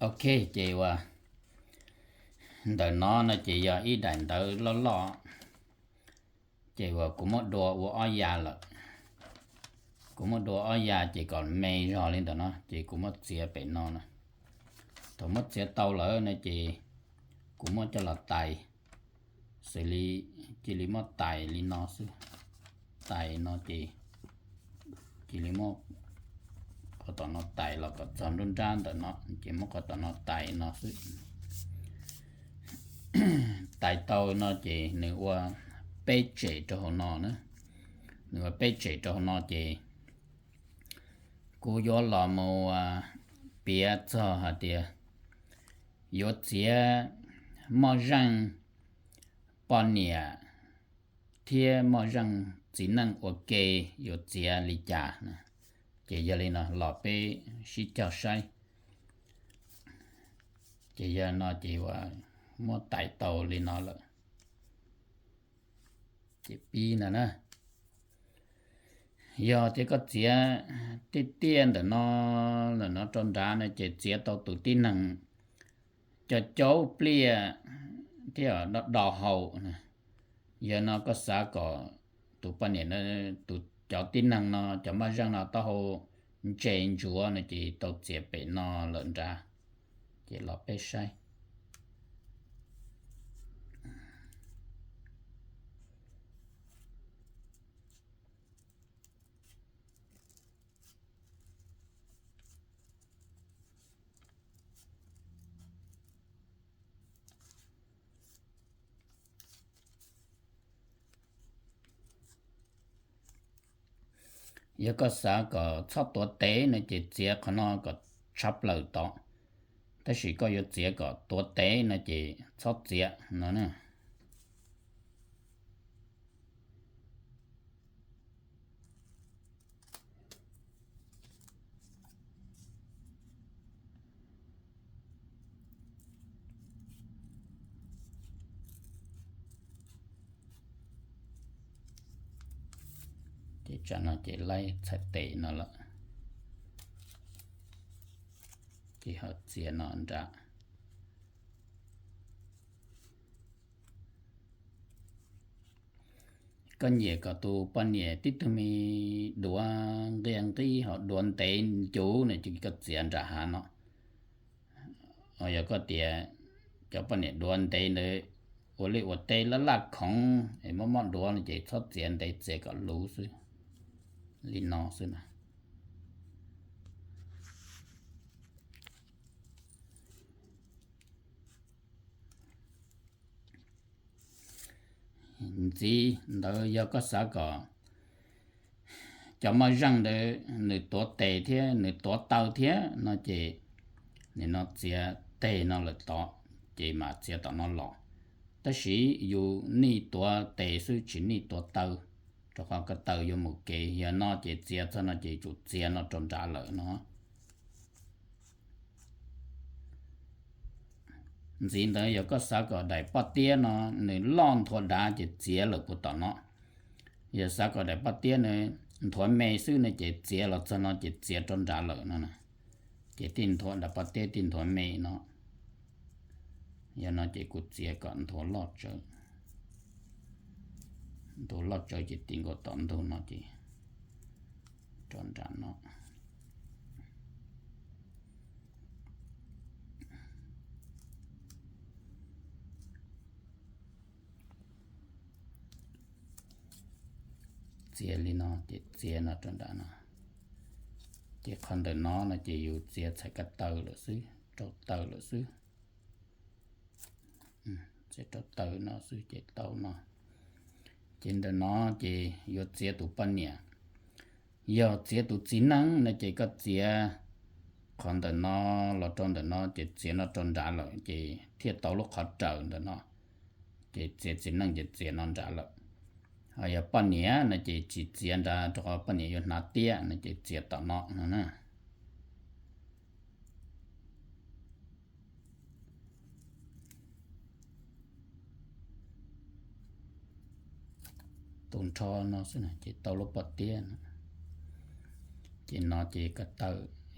Ok, ces uas ntawm no no ces yog ib daim ntawv loj loj, ces uas kuv muab dua ua ob ya lawm. Kuv muab dua ob ya ces kom me zog li ntawm no ces kuv muab txiav pem no na. Thaum muab txiav tau lawm no ces kuv muab coj los tais, xws li cia li muab tais li no xwb. Tais no ces cia li muab qhov tom no tais los kom txog nruab nrab ntawm no, ces muab qhov tom no tais no xwb. Tais tau no ces nws ua peb tsem rau hauv no na. Nws ua peb tsem rau hauv no ces kuv yuav los mus piav txog hais tias yuav txiav moj zeej poj niam thiab moj zeej txiv neej ua ke yuav txiav li cas. Ces yog li no los peb sib cog saib. Ces yog no ces uas muab tais tau li no lawm. Ces pib no na, yog tias koj txiav tiaj tiaj ntawm no, ntawm no rau nrad no ces txiav tau tus tib neeg cov caub pliaj thiab do do hau. Yog no koj xav kom tus poj niam, tus, cov tib neeg no, cov moj zeej no taub hau ntse ntsuav no ces tau txiav pem no lawm nrad. Ces los peb saib. Yog koj xav kom txhob tuav tes no ces txiav qhov no kom tshaj plaws tod, tab sis koj yuav txiav kom tuav tes no ces txhob txiav no na. Ces tsam no ces laib txhais tes no lawm, ces ho txiav no nrad. Koj nyiam kom tus poj niam tib tug me duav nqia nqib ho duav ntev ncuv no ces koj txiav nram hav no. Yog koj tias cov poj niam duav ntev ntawd ua liaj ua teb laj laj khoov es mob mob duav no ces txhob txiav ntev, txiav kom luv xwb, li no xwb na. Ntxiv ntawd yog koj xav kom cov moj zeej ntawd nws tuav tes thiab nws tuav taw thiab no ces nim no txiav tes no lawm tod, ces mam txiav tom no los. Tab sis yus nij tuav tes xwb tsis nij tuav taw, rau qhov ko taw yuav mus kev. Yog no ces txiav txog no ces tsum txiav no rau nrad lawm no. Ntxiv ntawd yog koj xav kom daim poj tiab no nws loj nthuav dav ces txiav lawm puag tom no. Yog xav kom daim poj tiab nws nthuav me xwb no ces txiav los txog no ces txiav rau nrad lawm no. Ces tij nthuav daim poj tiab tij nthuav me no. Yog no ces kuv txiav kom nthuav loj tsawv, nthuav loj tsawv ces ti nkaus tom ntug no ces rau nram no. Txiav li no ces txiav no rau nram no. Ces qhov ntawm no no ces yus txiav txhais ko taw lawm xwb, rau taw lawm xwb. Txiav rau taw no xwb ces tau no. Ces ntawm no ces yuav txiav tus poj niam. Yog txiav tus txiv neej no ces koj txiav qhov ntawm no los rau ntawm no ces txiav no rau nrad lawm ces thiaj tau lub qhov raws ntawm no. Ces txiav txiv neej ces txiav no nrad lawm. Ho yog poj niam no ces tsis txiav nrad rau qhov poj niam yuav hnav tiab no ces txiav tom no no na. Tus nrho no xwb ces tau lub poj tiab no. Ces no ces ko taw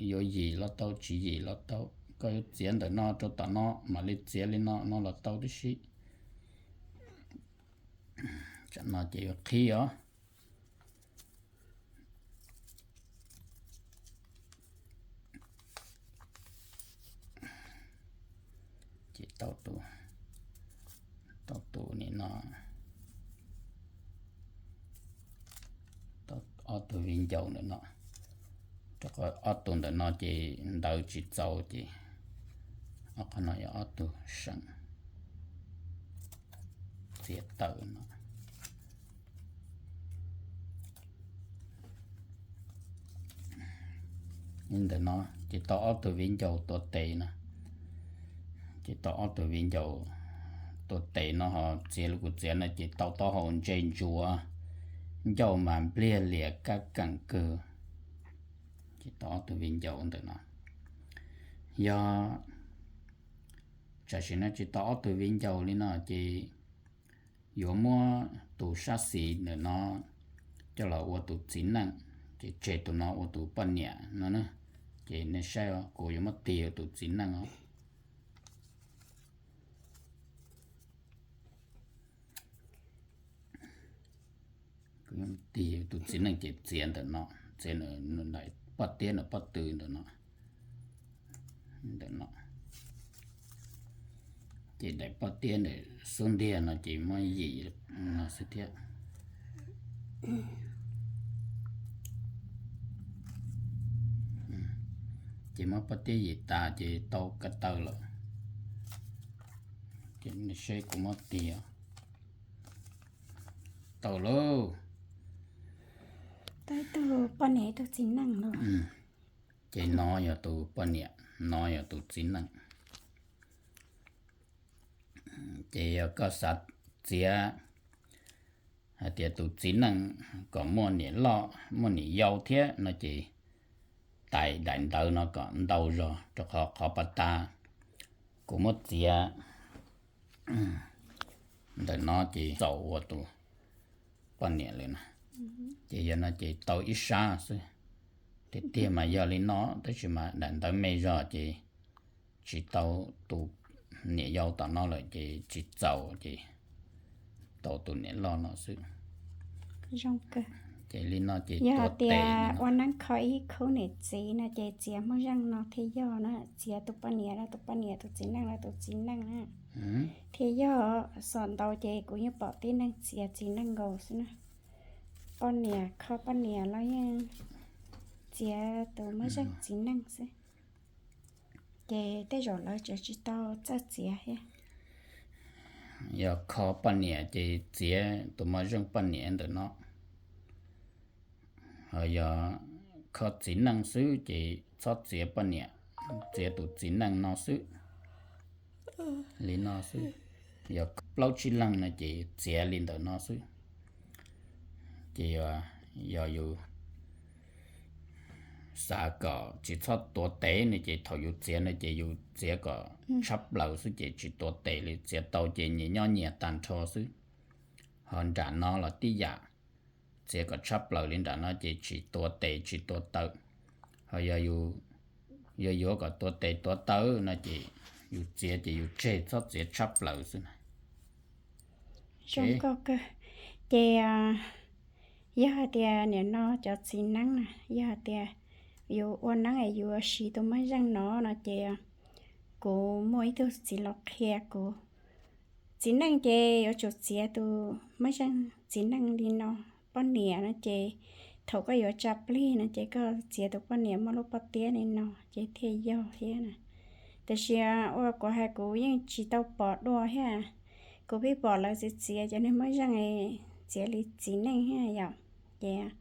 yuav yim los tau, tsis yim los tau, Koj yuav txiav ntawm no rau tom no mam li txiav li no no los tau tib si. Tam no ces yuav qhib os. Ces tau tus, tau tus nim no, tau ob tug viv ncaus ntawm no, rau qhov ob tug ntawm no ces ntawv tsis txaus ces ob qhov no yog ob tug seem txiav tawm no. Ntawm no ces tau ob tug viv ncaus tuav tes no, ces tau ob tug viv ncaus tuav tes no ho txiav li kuv txiav no ces tau taub hau ntse ntsuav, ncauj mas npliag lias kab keem kawg. Ces tau ob tug viv ncaus ntawm no. Yog tam sim no tsis tau ob tug viv ncaus li no ces yuav muab tus sab xis ntawm no coj los ua tus txiv neej, ces tseg tus no ua tus poj niam no na. Ces nej saib kuv yuav muab tig ua tus txiv neej os. Kuv yuav tig tus txiv neej ces txiav ntawm no, txiav nws daim pob tiab nws pob tw ntawm no, ntawm no. Ces daim pob tiab ntawm xub ntiag no ces muab yim no xwb thiab. Ces muab pob tiab yim tas ces tau ko taw lawm. Ces seb kuv muab tig, tau lauj. Tau ib tug poj niam ib tug txiv neej lauj. Ces no yog tus poj niam, no yog tus txiv neej. Ces yog koj xav txiav hais tias tus txiv neej kom muaj niam loj muaj niam yau thiab no ces tais daim ntawv no kom ntau zog, rau qhov qhov pas tas kuv muab txiav ntawm no ces txaus ua tus poj niam lawm na. Ces yog no ces tau ib sab xwb. Tiag tiag mas yog li no, tab sis mas daim ntawv me zog ces tsis tau, tus niam yau tom no lawm ces tsis txaus, ces tau tus niam loj no xwb. Zoo kawg. Ces li no ces yog hais tias ua neeb kho ib khub niam txiv no ces txiav Hmoob Zeej no thiaj yog na, txiav tus poj niam los tus poj niam, tus txiv neej los tus txiv neej na. Thiaj yog, xom ntau ces kuv yeej pom tib neeg txiav txiv neej nkaus xwb na. Poj niam kho poj niam los yeej txiav tus Hmoob Zeej txiv neej xwb. Ces tej zaum lawv tseem tsis tau txawj txiav thiab. Yog kho poj niam ces txiav tus Hmoob Zeej poj niam ntawm no. Ho yog kho txiv neej xwb ces txhob txiav poj niam, txiav tus txiv neej no xwb. Li no xwb. Yog plaub tsib leeg no ces txiav li ntawm no xwb. Ces yog yus xav kom tsis txhob tuav tes no ces thaum yus txiav no ces yus txiav kom tshab plaws xwb ces tsis tuav tes li, txiav tau ces nyias nyob nyias tag nrho xwb. Ho nram no los tib yam, txiav kom tshab plaws li nram no ces tsis tuav tes tsis tuav taw. Ho yog yus yuav kom tuav tes tuav taw no ces yus txiav ces yus tseg txhob txiav tshab plaws xwb na. Zoo kawg. Ces yog hais tias nim no cov txiv neeb na, yog hais tias yus ua neeb es yuav siv tus Hmoob Zeej no no ces kuv muaj ib tug txiv los qhia kuv. Txiv neej ces yuav tsum txiav tus Hmoob Zeej txiv neej li no. Poj niam no ces thaum koj yuav tsa plig no ces koj txiav tus poj niam muaj lub pob tiab li no ces thiaj yog thiab na. Tiam sis ua kuv hais kuv yeej tsis tau pom dua thiab, kuv pheej pom lawv txiav txiav cov neeg Hmoob Zeej txiav li txiv neej thiab yom. Ces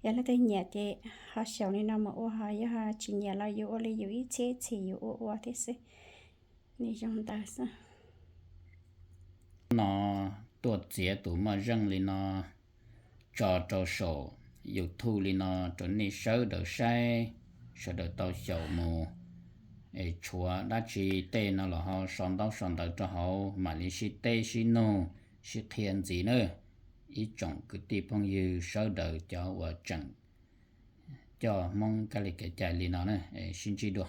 yog leej twg nyiam ces ho xyaum li no mus ua, ho yog tsis nyiam los yus ua li yus ib txhiab ib txhis yus ua ua thiab xwb. Nws zoo ntawd xwb. No tuaj txiav tus Hmoob Zeej li no tso rau saum YouTube li no rau nej sawv daws saib, sawv daws tau xyaum mus. Es tshuav dab tsi tej no los ho sau ntaub sau ntawv rau hauv mam li sib teb sib nug sib qhia ntxiv na. Ib tsoom kwv tij phooj ywg sawv daws cov uas tseem coj Hmoob kab li kev cai li no na, sib ntsib dua.